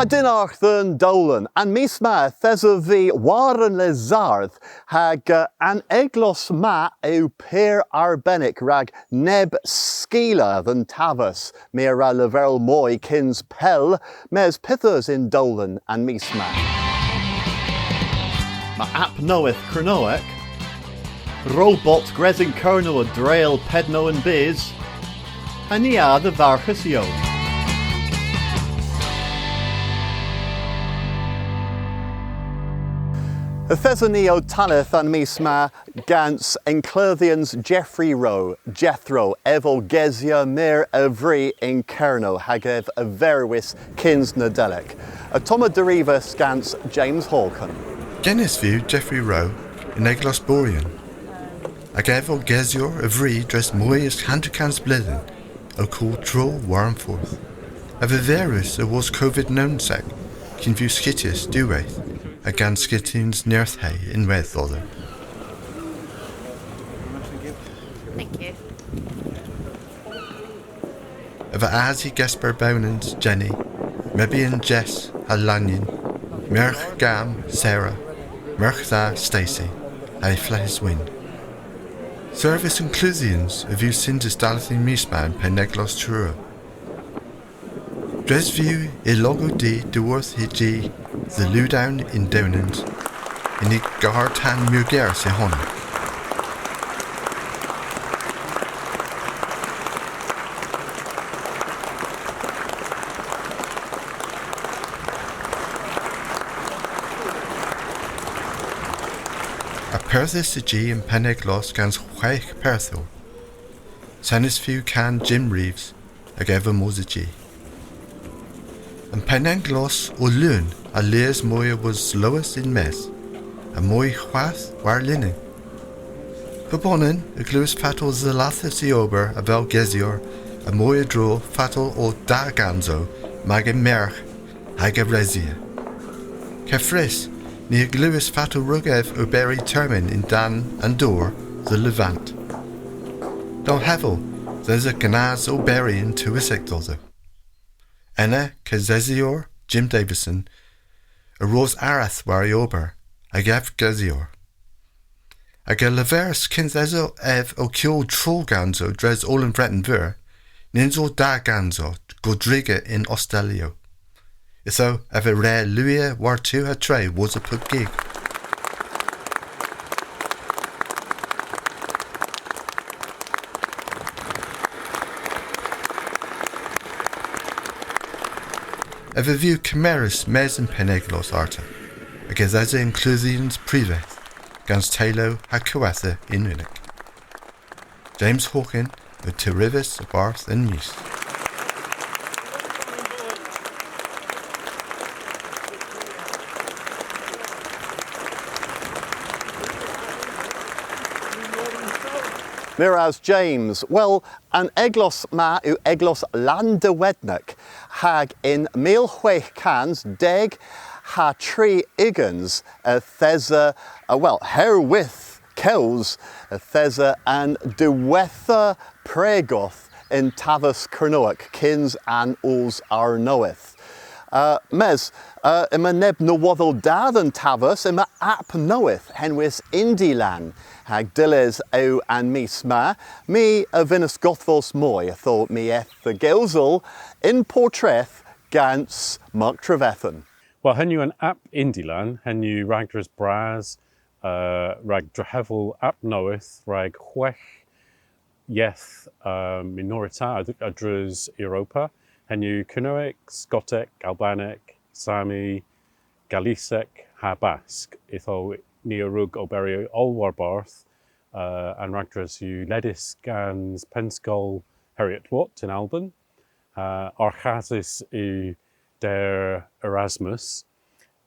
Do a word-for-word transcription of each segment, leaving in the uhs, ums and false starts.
Ha dynnargh dhe'n dowlen. An mis ma yth esov vy war an Lysardh, hag, eh, an eglos ma yw pur arbennik rag neb skila dhe'n taves. My a wra leverel moy kyns pell, mes pyth eus y'n dowlen an mis ma? Ma app nowydh Kernowek, robot gwrys yn Kernow a dreyl pedno an bys, ha ni a dhe varghas yow. Yth eson ni ow talleth an mis ma gans enkleudhyans Jeffrey Rowe, Jethro, ev o gesyer meur a vri yn Kernow hag ev a verwis kyns Nadelik. Ottomma derivas gans James Hawken. Genys veu Jeffrey Rowe yn eglos Boryon, hag ev o gesyer a vri dres moy es hanter kans bledhen, ow kul tro war an fordh. Ev a verwis awos Covid nownsek, kyn veu skityes diwweyth, ha gans skityans nerth he ynwedh dhodho. Thank you. Ev a asi gesper bewnans Jenny, mebyon Jess ha Lanyon, mergh Gam, Sarah, mergh dha Stacey, ha'y fleghes wynn. Servis Enkleudhyans a veu synsys dalleth an mis ma yn Penneglos Truru. Dres veu ilogow di dhiworth hy ji dhe ludown yn dewnans, yn y garr-tan meurgerys y honna. Ha perthys y ji yn Penneglos gans hwegh perthow. Senys veu kan Jim Reeves, hag ev a mos a-ji. An Penneglos o leun ha lies moy awos lowen yn-mes, ha moy hwath war linen. Pubonan a glewas fatel dhallathas y ober avel gesyer, ha moy a-dro fatel o da ganso, maga mergh, hag a resya. Keffrys, ni a glewas fatel wrug ev oberi termyn yn-dann an dor dhe Levant. Dell hevel, yth esa gnas oberi yn tywysek dhodho. Ena, kesesyer Jim Davison a ros areth war y ober, hag ev gesyer. Hag a leveris, kynth esa ev ow kul troll ganso dres oll an Vreten Veur, nyns o da ganso godriga yn ostelyow. Ytho, ev a wre lewya war-tu ha tre wosa pub gig. Ev a veu kemerys mes an Penneglos arta, hag yth esa enkleudhyans priveth, gans teylu ha kowetha yn unnik. James Hawken a dherivas a-barth An Mis. Meur ras, James. Wel, an eglos ma yw eglos Lanndiwednek, hag yn mil hwegh kans deg ha tri ugens yth esa, uh, wel, herwydh Kells, yth esa an diwettha pregoth yn taves Kernowek kyns an Oos Arnowydh. Uh, mes, uh, yma neb nowodhow da dhe'n taves, yma app nowydh henwys Indylan, hag dyllys yw an mis ma. My a vynnas godhvos moy, ytho my eth dhe gewsel yn Porthtreth gans Mark Trevethan. Wel, henn yw an app Indylan, henn yw ragdres bras, uh, rag drehevel app nowydh rag hwegh yeth, uh, minorita a-, a-dreus Europa. Henn yw Kernewek, Skotek, Albanek, Sami, Galisek ha Bask. Ytho ni a wrug oberi oll warbarth, uh, an ragdres yw ledys gans Pennskol Heriot-Watt yn Alban. Uh, arghasys yw der Erasmus.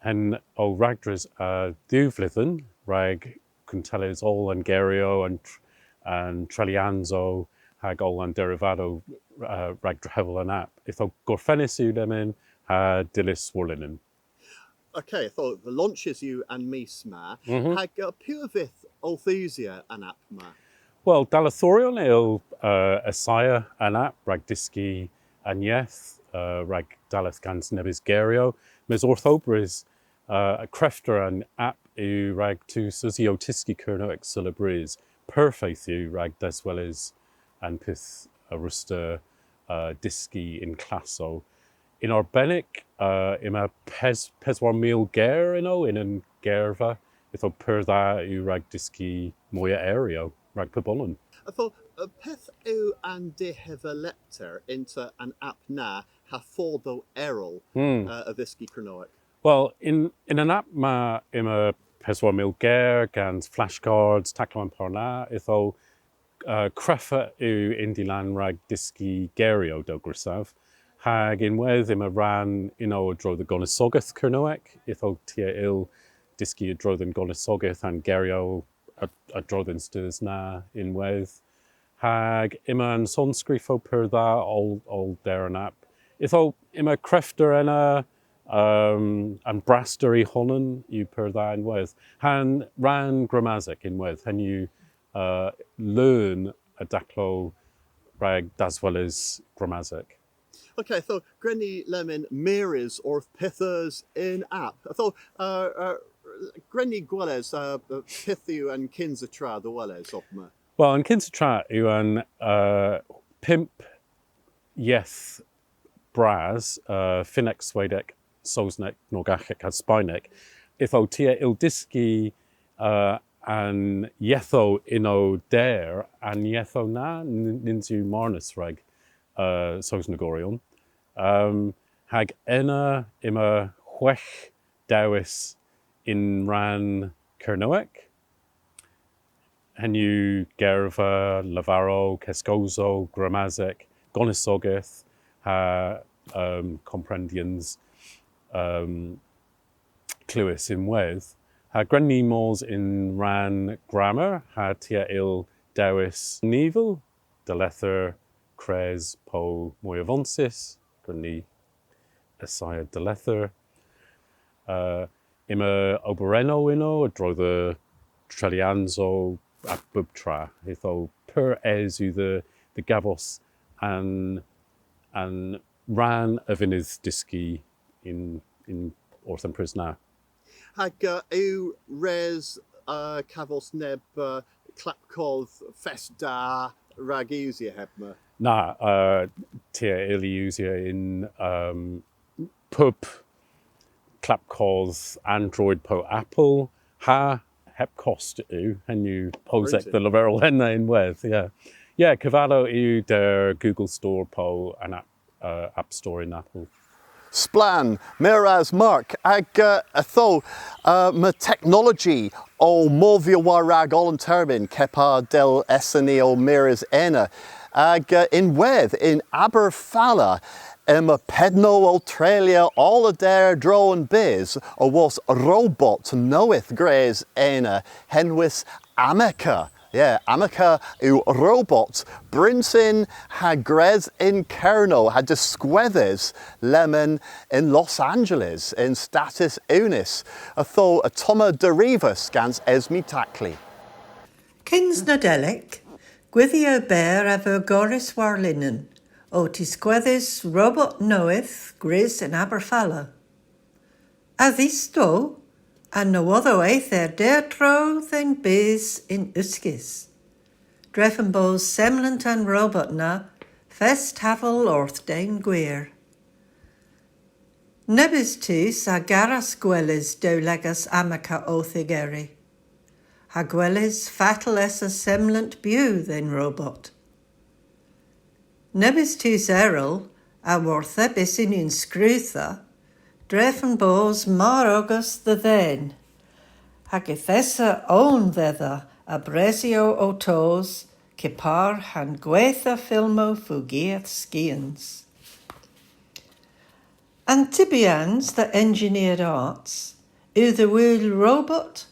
Henn o ragdres, uh, dhiw vledhen rag kuntelles oll an geryow, an tr-, an treylyansow, hag oll an derivadow, uh, rag drehevel an app. Ytho gorfennys yw lemmyn ha dyllys warlinen. Okay, ytho the launches yw an mis ma. Mhm. Hag, uh, piw a vydh owth usya an app ma? Wel, dallethoryon a yll, uh, assaya an app rag dyski an yeth, uh, rag dalleth gans nebes geryow. Mes orth ow brys, uh, krefter an app yw rag tus usi ow tyski Kernewek seulabrys. Perfeyth yw rag dasweles an pyth a wruss'ta, uh, dyski yn klassow. Yn arbennik, uh, yma pes-, peswar mil ger ynno yn an gerva. Ytho pur dha yw rag dyski moy a eryow rag pubonan. Ytho, uh, pyth yw an dihevelepter ynter an app na ha fordhow erel, hmm, uh, a dhyski Kernewek? Wel, yn, yn an app ma yma peswar mil ger gans flashcards, taklow a'n par na, ytho, uh, kreffa yw yn dylann rag dyski geryow dell grysav. Hag ynwedh yma rann ynno a-dro dhe gonisogeth Kernewek, ytho ty a yll dyski a-dro dhe'n gonisogeth an geryow a, a-dro dhe'n studhys na ynwedh. Hag yma an sonskrifow pur dha oll, oll der an app. Ytho yma krefter ena, um, an braster y honan yw pur dha ynwedh. Ha'n rann gramasek ynwedh, henn yw, uh, leun a daklow rag dasweles gramasek. Ok, so gwren ni lemmyn mires orth pyth eus y'n app. So, uh, uh, gwren ni gweles, uh, uh, pyth yw an kynsa tra dhe weles omma. Wel, an kynsa tra yw an, uh, pymp yeth bras, uh, Finnek, Swedek, Sowsnek, Norgaghek ha Spaynek. Ytho ty a yll dyski, uh, an yethow ynno der, an yethow na, n-, nyns yw marnas rag, uh, Sowsnegoryon. Um, hag ena yma hwegh dewis yn rann Kernewek. Henn yw gerva, lavarow, keskosow, gramasek, gonisogeth, ha, um, komprendyans, um, klewys ynwedh. Ha gwren ni mos yn rann gramer, ha ty a yll dewis nivel, dalleth, kres po moy avonsys, gwren ni assaya dalleth. Uh, yma oberennow ynno a-dro dhe treylyansow a buptra. Ytho pur es yw dhe, dhe gavos an, an rann a vynydh dyski yn, yn orth an prys na. Hag, uh, yw res, uh, kavos neb, uh, klapkodh fest da rag usya hemma? Na, uh, ty a yll usya yn, um, pub klapkodh Android po Apple, ha heb kost yw, henn yw posek dhe leverel henna ynwedh, yeah. Yeah, kavadow yw der Google Store po an app, uh, App Store yn Apple. Splann, meur ras Mark, hag, uh, ytho, uh, ma teknologi ow movya war-rag oll an termyn, kepar dell esen ni ow mires ena. Hag, uh, ynwedh, yn Aberfala, yma pednow ow treylya oll a-derdro an bys, awos robot nowydh gwrys ena, henwys Ameca. Yeah, Ameca yw robot bryntin ha gwrys yn Kernow ha diskwedhys lemmyn yn Los Angeles yn Statys Unys. Ytho ottomma derivas gans Esme Tackley. Kyns Nadelik, gwydhyow berr a veu gorrys warlinen, ow tiskwedhes robot nowydh gwrys yn Aberfala. A-dhistowgh, an nowodhow eth a-derdro dhe'n bys yn uskis. Drefen bos semlant an robot na fest tevel orth den gwir. Nebes tus a garas gweles dewlagas Ameca owth igeri, ha gweles fatel esa semlant bew dhe'n robot. Nebes tus erel a worthebis yn unn skruttha, drefen bos mar ogas dhe dhen, hag yth esa own dhedha a bresyow ow tos kepar ha'n gwetha fylmow fugieth skians. An tybyans dhe Engineered Arts yw dhe wul robot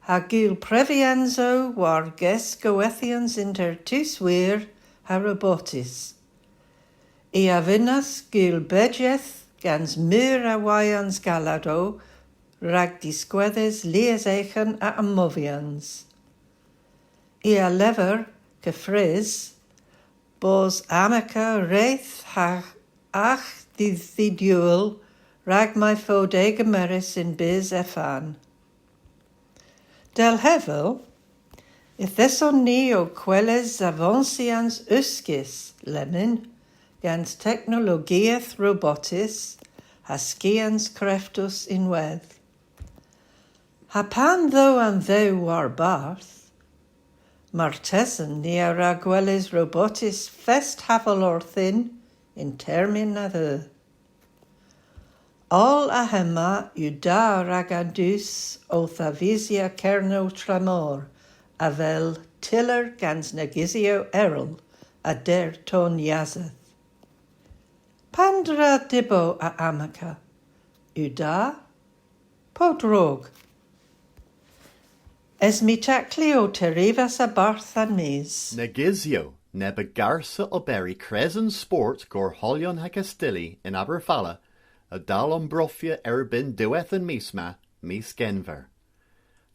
ha gul prevyansow war ges gowethyans ynter tus wir ha robotys. I a vynnas gul bejeth gans meur a wayyans galadow rag diskwedhes lies eghen a amovyans. I a lever, keffrys, bos Ameca reyth ha agh dhi-, dhidhiwel rag may fo degemerys yn bys efan. Dell hevel, yth eson ni ow kweles avonsyans uskis lemmyn gans teknologieth robotys ha skians kreftus ynwedh. Ha pan dho an dhew warbarth, martesen ni a wra gweles robotys fest haval orthyn yn termyn a dheu. Oll a hemma yw da rag an dus owth avisya Kernow tramor avel tyller gans negysyow erel a-der tonn yaseth. Pandra dybav a-amika? Yw da? Po drog? Es my takli ow terivas a-barth An Mis. Negysyow, neb a garsa oberi kresen sport Gorholyon ha Kestilli yn Aberfala, a dal ombrofya erbynn diwedh an mis ma, mis Genver.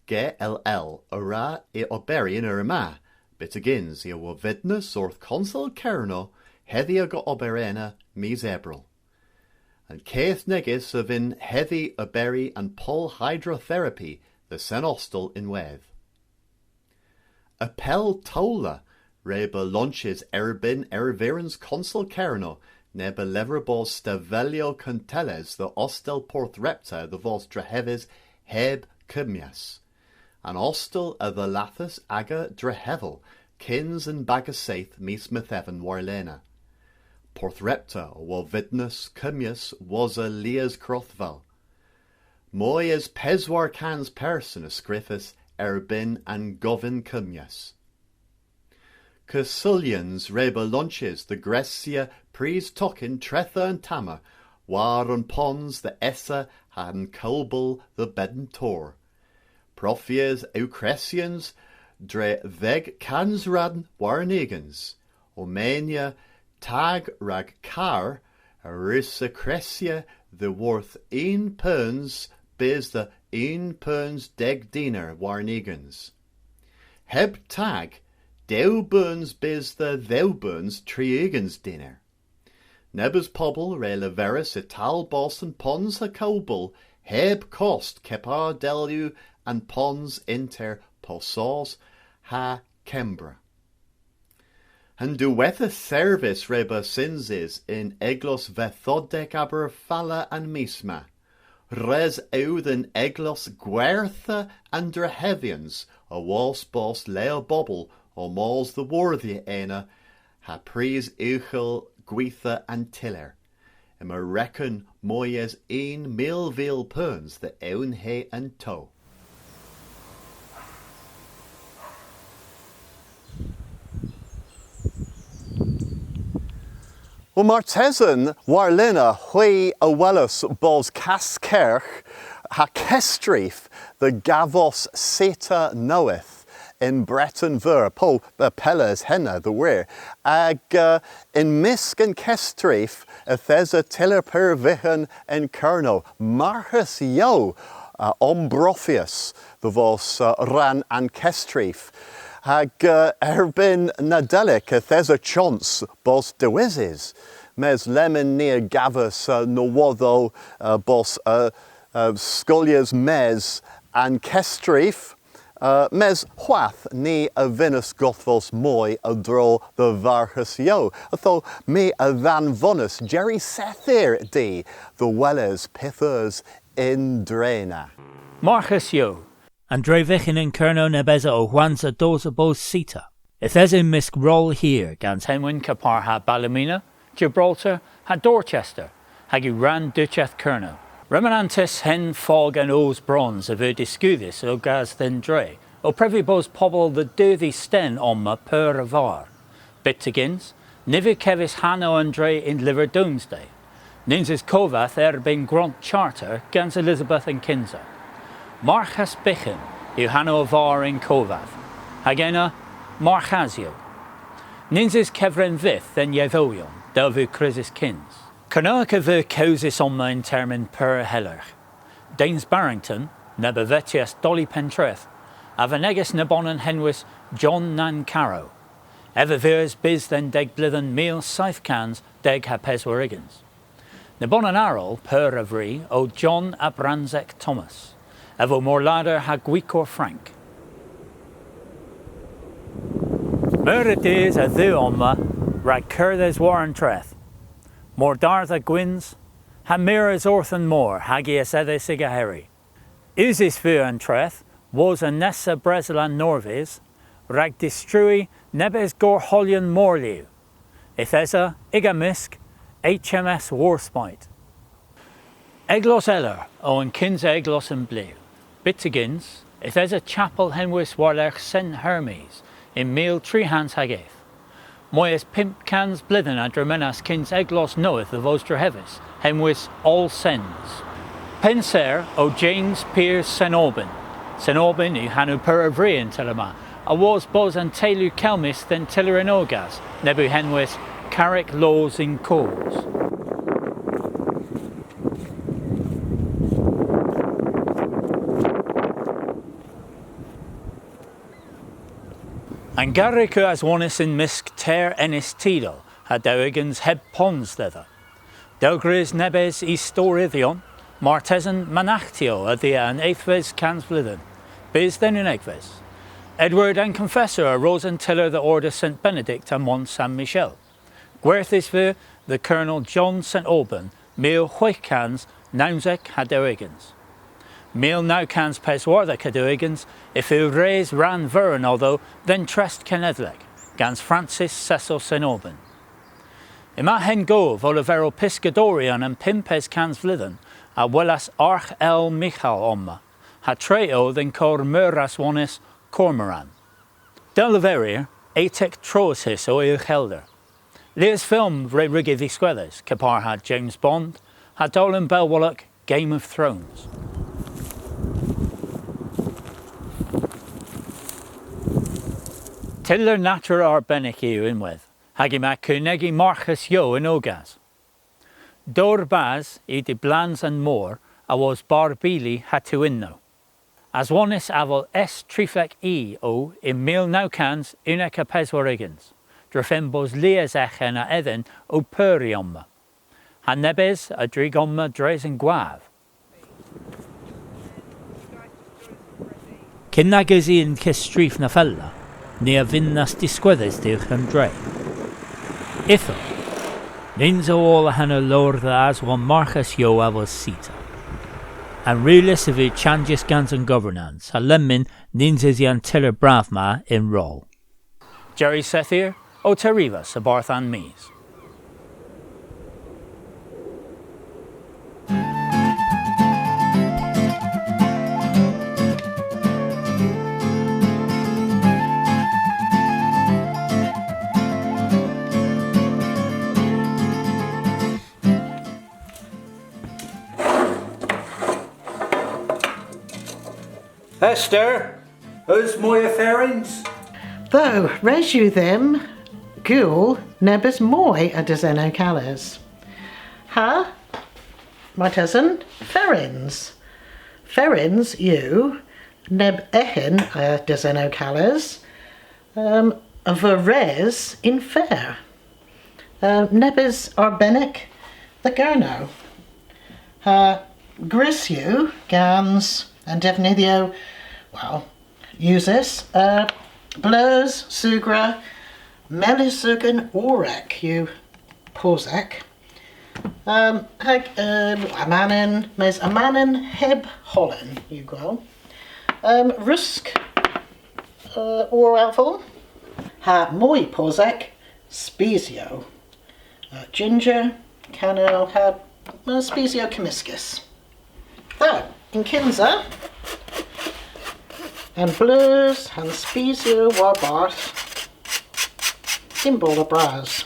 G L L a wra y oberi y'n eur ma, byttegyns i a wovydnas orth Konsel Kernow hedhi aga ober ena mis Ebrel. An keth negys a vynn hedhi oberi an poll hydrotherapy dhe Sen Ostel ynwedh. Apel towla re beu lonchys erbynn ervirans Konsel Kernow neb a lever bos stevellow kuntelles dhe ostel Porthrepter dhe vos drehevys heb kummyas. An ostel a dhallathas aga drehevel kyns an bagas seyth mis Metheven warlena. Porthrepter a wovydnas kummyas wosa lies krodhvol. Moy es peswar kans person a skrifas erbynn an govyn kummyas. Kersulyans re beu lonchys dhe gressya prys tokyn tretha an tamer war an pons dhe Essa ha'n Kowbel dhe Benntorr. Profyes yw kressyans dre dheg kansrann warn ugens, omenya tag rag karr a wrussa kressya dhiworth unn peuns bys dhe unn peuns deg diner warn ugens. Heb tag, dew beuns bys dhe dhew beuns tri ugens diner. Nebes pobel re leveris y tal bos an pons ha Kowbel heb kost kepar dell yw an pons ynter Pow Sows ha Kembra. An diwettha servis re beu synsys yn eglos vethodek Aberfala an mis ma. Res yw dhe'n eglos gwertha an drehevyans awos bos le a bobel ow mos dhe wordhya ena ha prys ughel gwitha an tyller. Yma reken moy es unn milvil peuns dhe ewnhe an tow. Wel, martesen warlena hwi a welas bos kaskyrgh ha kesstrif dhe gavos sita nowydh yn Breten Veur, po, uh, pella es henna, dhe wir. Hag, uh, yn mysk an kesstrif, yth esa tyller pur vyghan yn Kernow, Marghasyow, uh, ombrofys dhe vos, uh, rann an kesstrif. Hag, uh, erbynn Nadelik yth esa chons bos dewisys. Mes lemmyn ni a gavas, uh, nowodhow, uh, bos, uh, uh, skoellyans mes an kesstrif, uh, mes hwath ni a vynnas godhvos moy a-dro dhe Varghasyow. Ytho my a dhanvonas Jerry Sethir di dhe weles pyth eus y'n dre na. Marghasyow. An dre vyghan yn Kernow neb esa ow hwansa dos ha bos sita. Yth esa yn mysk rol hir gans henwyn kepar ha Ballymena, Gibraltar ha Dorchester, hag yw rann Dutcheth Kernow. Remenantys hen fog an Oos Brons a veu diskudhys ogas dhe'n dre, ow previ bos pobel dhe dheudhi sten omma pur a-varr. Byttegyns, ny veu kevys hanow an dre yn lyver Domesday. Nyns eus kovadh erbynn gront charter gans Elizabeth an Kynsa. Marghas Byghan yw hanow a-varr yn kovadh, hag ena Marghasyow. Nyns eus kevren vyth dhe'n yedhowyon, dell veu krysys kyns. Kernowek a veu kewsys omma yn termyn pur hellergh. Daines Barrington, neb a vetyas Dolly Pentreath, a venegas nebonan henwys John Nancarrow. Ev a viras bys dhe'n degblydhen mil seyth kans deg ha peswar ugens. Nebonan arall pur a vri o John Abransek Thomas, ev o morlader ha gwikor frank. Meur a dus a dheu omma rag kerdhes war an treth. Mordardha gwyns, ha mires orth an mor hag i a esedhas y'ga herri. Usys veu an treth wosa nessa bresel an norvys rag distrui nebes gorholyon morliw. Yth esa y'ga mysk H M S Warspite. Eglos Eller o an kynsa eglos an blu. Byttegyns, yth esa chapel henwys war-lergh Sen Hermes yn mil tri kans hag eth. Moy es pymp kans bledhen a dremenas kyns eglos nowydh dhe vos drehevys, henwys All Sens. Pennser o James Piers Sen Aubyn. Sen Aubyn yw hanow pur a vri y'n tyller ma, awos bos an teylu kelmys dhe'n tyller yn ogas, neb yw henwys Karrek Loos yn Koos. An garrek yw aswonys yn mysk teyr Enys Tudor ha dew ugens heb pons dhedha. Dell grys nebes istorydhyon, martesen managhtiyow a-dhia an ethves kansvledhen, bys dhe'n unnegves. Edward an Confessor a ros an tyller dhe order Saint Benedict ha Mont Saint Michel. Gwerthys veu dhe Colonel John Saint Aubyn, mil hwegh kans nownsek ha dew ugens. Mil naw kans peswardhek ha dew ugens, y feu res rann veur anodho dhe'n Trest Kenedhlek, gans Francis Cecil Saint Aubyn. Yma hengov ow leverel pyskadoryon an pympes kansvledhen a welas Arghel Mighal omma, ha tre o dhe'n kowr meur aswonys Cormoran. Dell leverir, etek troos-hys o ughelder. Lies fylm re wrug y dhiskwedhes, kepar ha James Bond, ha dowlen bellwolok Game of Thrones. Tyller natur arbennik yw ynwedh, hag yma kewnegi marghas yow yn ogas. Dowr bas yw diblans an mor awos barr bili ha tewynnow. Aswonys avel S treflek E o yn mil naw kans unnek ha peswar ugens, drefen bos lies eghen a edhen ow peuri omma. Ha nebes a drig omma dres an gwav. Kyn nag usi yn kesstrif na fella, ni a vynnas diskwedhes dhywgh an dre. Ytho, nyns o oll ahanan lowr dhe aswon marghas yow avel sita. An rewlys a veu chanjys gans an governans, ha lemmyn nyns usi an tyller brav ma yn rol. Jerry Sethir, ow terivas a-barth An Mis. Esther, eus moy a ferins? Dho, res yw dhymm gul nebes moy a desennow kales. Ha, martesen, ferins. Ferins yw neb eghen a desennow kales, um, a veu res yn fer. Um, nebes arbennik dhe Gernow. Ha gwrys yw gans an devnydhyow, wel, usys, uh, bleus, sugra, melys sugen, orek yw posek. Um, hag, um, amanyn, mes amanyn heb holan yw gwell. Um, rusk, uh, orevel, ha moy posek, spisyow. Uh, ginger, kanel, ha, uh, spisyow kemyskys. Ytho, yn kynsa, an bleus, ha'n spisyow warbarth, yn bolla bras.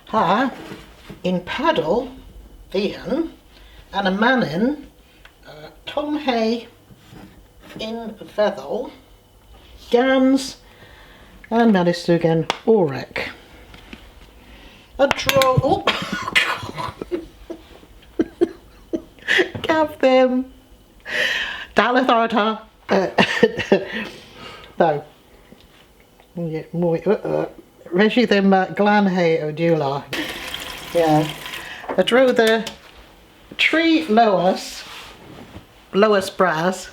Ha, yn padel vihan, an amanyn, uh, tomhe yn fedhel, gans an melys sugen orek. A-dro, oh, gav dhymm. Dalleth arta. Uh, dho. Yeah, moy, uh, uh. Res yw dhymm, uh, glanhe ow diwla. Yeah. A-dro dhe tri loas, loas bras,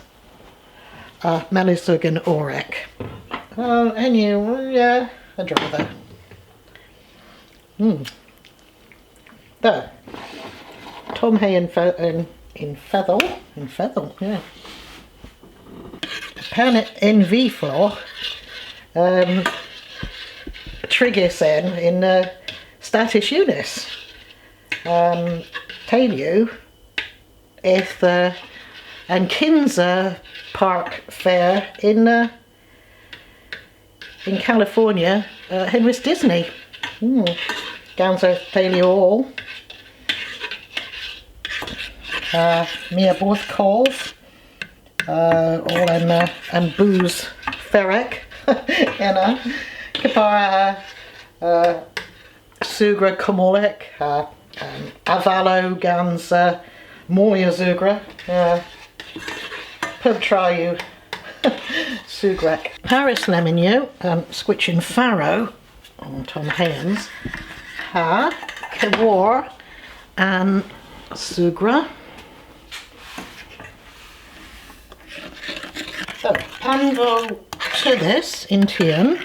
uh, melys sugen owrek. Uh, henn yw, yeah, a-dro dhe. Mm. Da. Tomm ha yn fe-, yn, yn fedhel. Yn fedhel, yeah. Pan en vy flogh, um, trigys en yn, uh, Statys Unys. Um, teylu eth, uh, an kynsa park fer yn, uh, yn California, uh, henwys Disney. Mm. Gans an teylu oll. Uh, my a borth kov. Uh, oll an, uh, an boos ferrek ena. Kepar ha, uh, sugra kamolek, uh, um, avalow gans, uh, moy a sugra. Uh, pub tra yw sugrek. Parys lemmyn yw, um, skwychyn farow, ow tommheans, ha keworr an sugra. So, pan vo teudhys yn tien,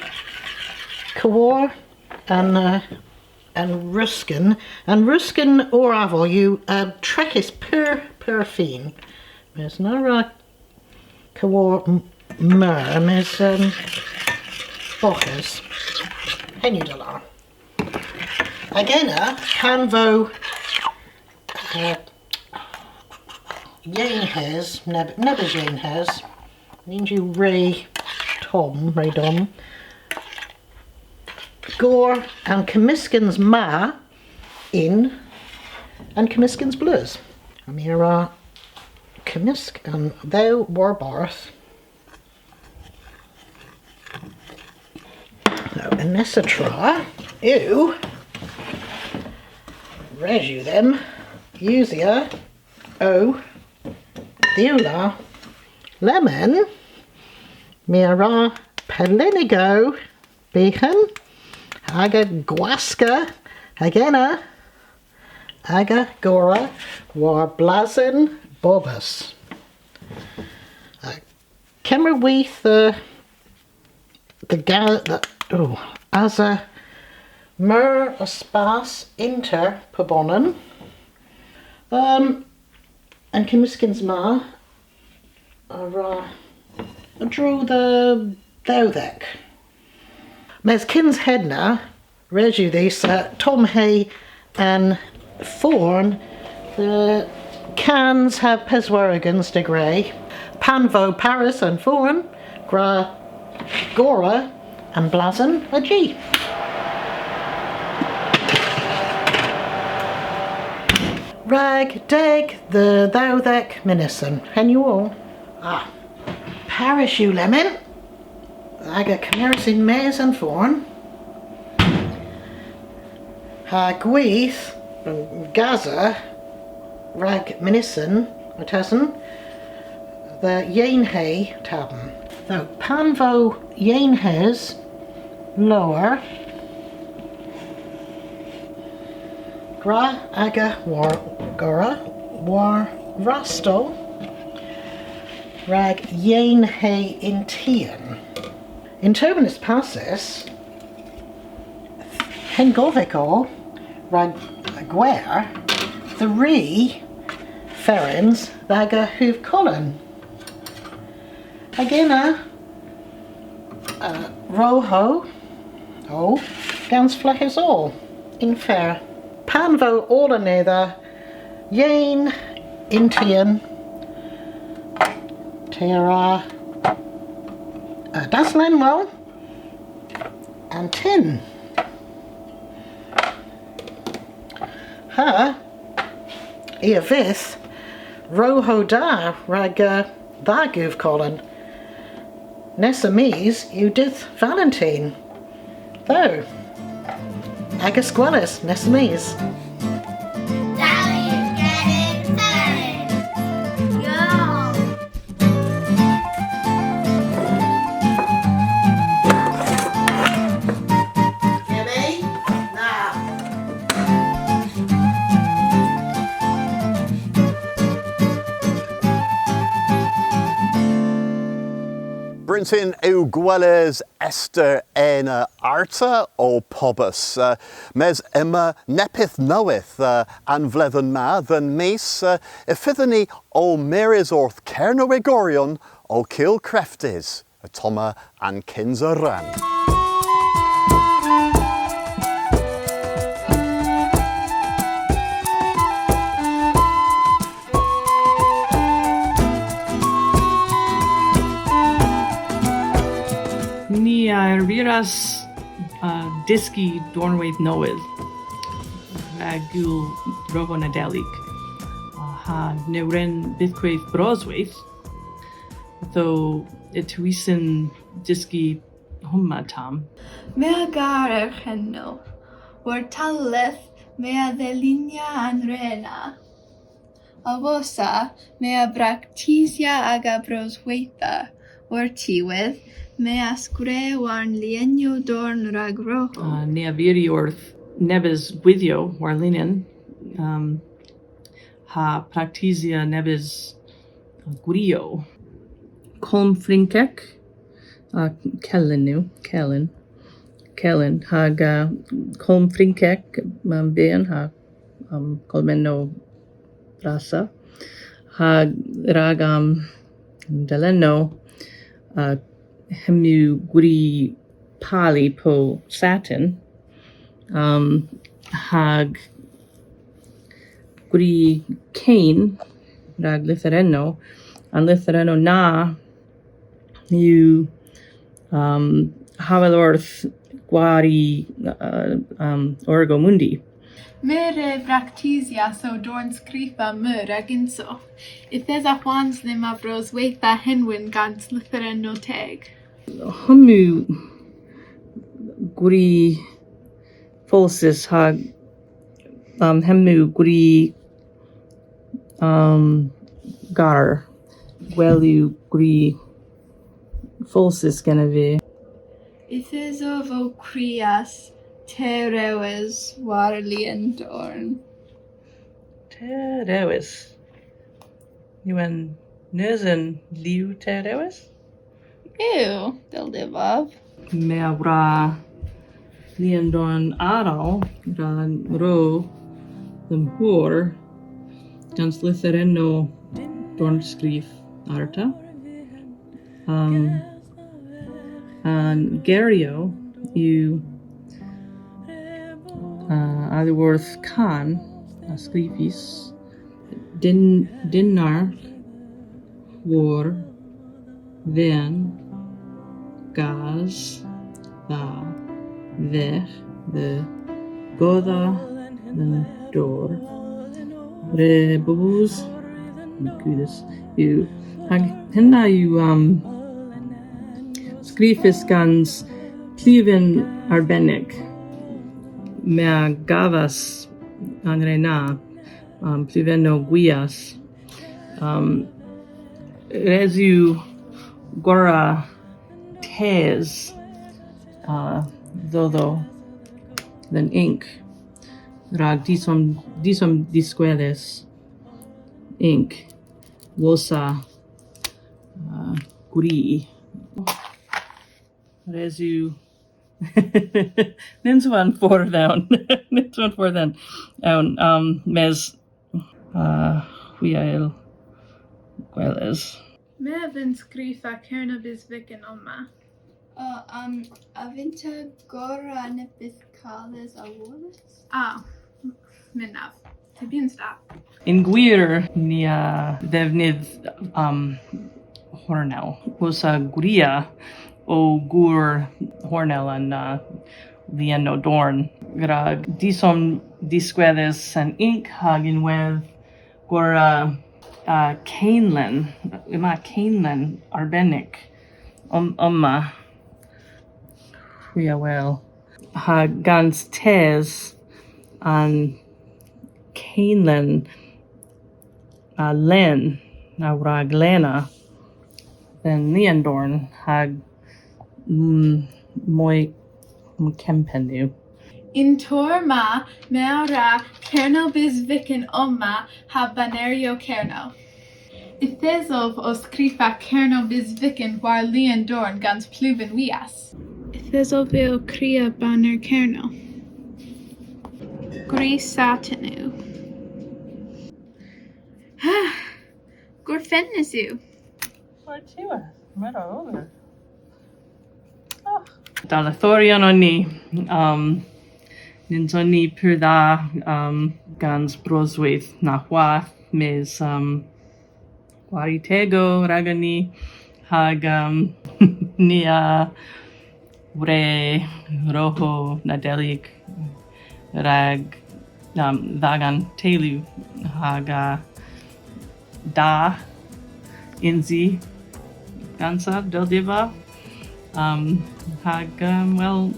keworr an, uh, an rusken. An rusken ow aval yw, uh, treghys pur, pur fin. Mes na wra keworr m-, meur, mes, um, boghes. Henn yw da lowr. Hag ena, pan vo, uh, yeynhes, neb-, nebes yeynhes, nyns yw re tomm, re domm. Gorr an kemyskans ma yn an kemyskans bleus. Ha my a wra kemyska an dhew warbarth. Now, an nessa tra yw, res yw dhymm usya ow diwla lemmyn. My a wra pellynyow byghan hag aga gwaska hag ena aga gorra war blasen bobas. Kemmer with, uh, the ga-, the, oh, asa meur a spas ynter pubonan. Um, an kemyskans ma a wra a-dro dhe dhewdhek. Mes kyns henna, res yw dhis, uh, tomm ha an forn dhe kans ha peswar ugens degre. Pan vo parys an forn, gwra gorra an blasen a-ji. Rag deg dhe dhewdhek mynysen. Henn yw oll. Ah, parys yw lemmyn. Aga kemeres yn-mes an forn. Ha gwith gasa rag mynysen, martesen, dhe yeynhe tabm. Ytho, pan vo yeynhes lowr, gwra aga war, gorra war rastel rag yeynhe yn tien. Yn termynyow passys, hengovek o rag gwer dhe ri ferens dh'aga huv kolon. Hag ena, uh, roho o gans fleghes oll yn fer. Pan vo oll anedha yeyn yn tien, ty a wra, uh, daslenwel an tien. Ha, i a vydh roho da rag, uh, dha guv kolon. Nessa mis yw dydh Valentin. Ytho, agas gweles nessa mis. Tynn yw gweles Esther ena arta ow pobas, eh, mes yma neppyth nowydh, eh, an vledhen ma dhe'n mis, eh, y fydhyn ni ow mires orth Kernowegoryon ow kul kreftus. Ottomma an kynsa rann. Ni a erviras, uh, dyski dornweyth nowydh rag gul rohow Nadelik, uh, ha ny wren bythkweyth brosweyth. Ytho y tewisen dyski homma tamm. My a gar erghennow. War talleth my a dhelinya an re na. A-wosa my a braktisya aga brosweytha. Wor'tiwedh my a skrifa war'n lienyow dorn rag rohow. Uh, ni a viri orth nebes gwydhyow warlinen, um, ha praktisya nebes gwriow. Kolm Frynkek, uh, kelyn yw, kelyn, kelyn, hag, uh, kolm Frynkek, um, byghan, ha, um, kolmennow brassa, hag rag, um, delennow, uh, hemm yw gwri pali po satin, um, hag gwri keyn rag lytherennow. An lytherennow na yw, um, haval orth gwari, uh, um, Origo Mundi. My re braktisas ow dorn skrifa meur a-gynsow. Yth esa hwans dhymm a brosweytha henwyn gans lytherennow teg. Hemm yw gwri folsys ha, um, hemm yw gwri, um, garr. Gwell yw gwri folsys genev vy. Yth esov ow krias terewes war lien dorn. Terewes. Yw an neusen liw terewes? Yw, dell dybav. My a wra lien dorn arall rag ro dhe'm hwor gans lytherennow dornskrif arta. Um, an geryow yw, uh, a-dhyworth kan a skrifis: dyn-, dynnargh, hwor, vyghan, gas, dha, vegh, dhe, godha, dhe'n dor. Re bos kudhys yw. Hag henna yw, um, skrifys gans pluven arbennik. My a gavas an re na, um, pluvennow gwias. Um, res yw gorra tes, uh, dhodho dhe'n ynk. Rag disom, disom diskwedhes ynk wosa, uh, gwri. Res yw. Nyns yw an fordh own. Nyns yw an fordh own. Own, um, mes, uh, hwi a yll gweles. My a vynn skrifa Kernow bys vykken omma. Uh, um, a vynn'ta gorra neppyth kales a-woles? Ah, mynnav. Yn gwir, ni a dhevnydh, um, hornel. Wosa gwria ow gur hornel an, uh, liennow dorn. Rag disom diskwedhes an ynk hag ynwedh gorra, uh, keynlen. Yma keynlen arbennik om-, omma. Hwi a wel. Ha gans tes an keynlen, uh, len, a wra glena dhe'n lien dorn ha, mm, moy, mm, kempenn yw. Y'n tor' ma, my a wra Kernow bys vykken omma ha baneryow Kernow. Yth esov ow skrifa Kernow bys vykken war lien dorn gans pluven wias. Yth esov vy ow kria baner Kernow. Gwri satin yw. Gorfennys yw. War tiwedh, meur a ober. Dallethoryon on ni, um, nyns on ni pur dha, um, gans brosweyth na hwath, mes, um, gwari tegow ragon ni, hag, um, ni a wre rohow Nadelik rag, um, dh'agan teylu, hag, uh, da yns i gansa, dell dybav. Um, hag, um, wel,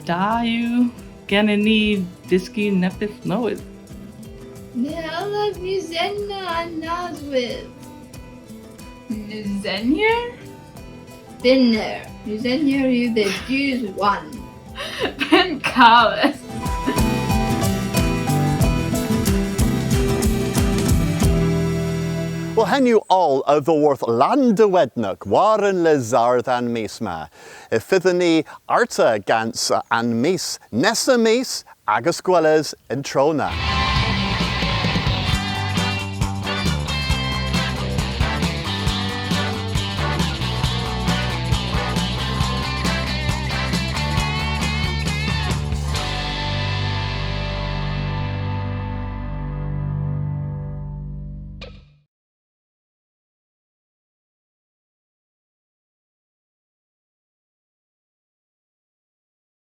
da yw genen ni dyski neppyth nowydh. Ni a allav muzenna an aswydh. Muzenyer? Bynner. Muzenyer yw dhe dus wan. Penn kales. Wel, henn yw oll a-dhyworth Lanndiwednek war an Lysardh an mis ma. Y fydhyn ni arta gans an mis nessa mis, agas gweles y'n tro na.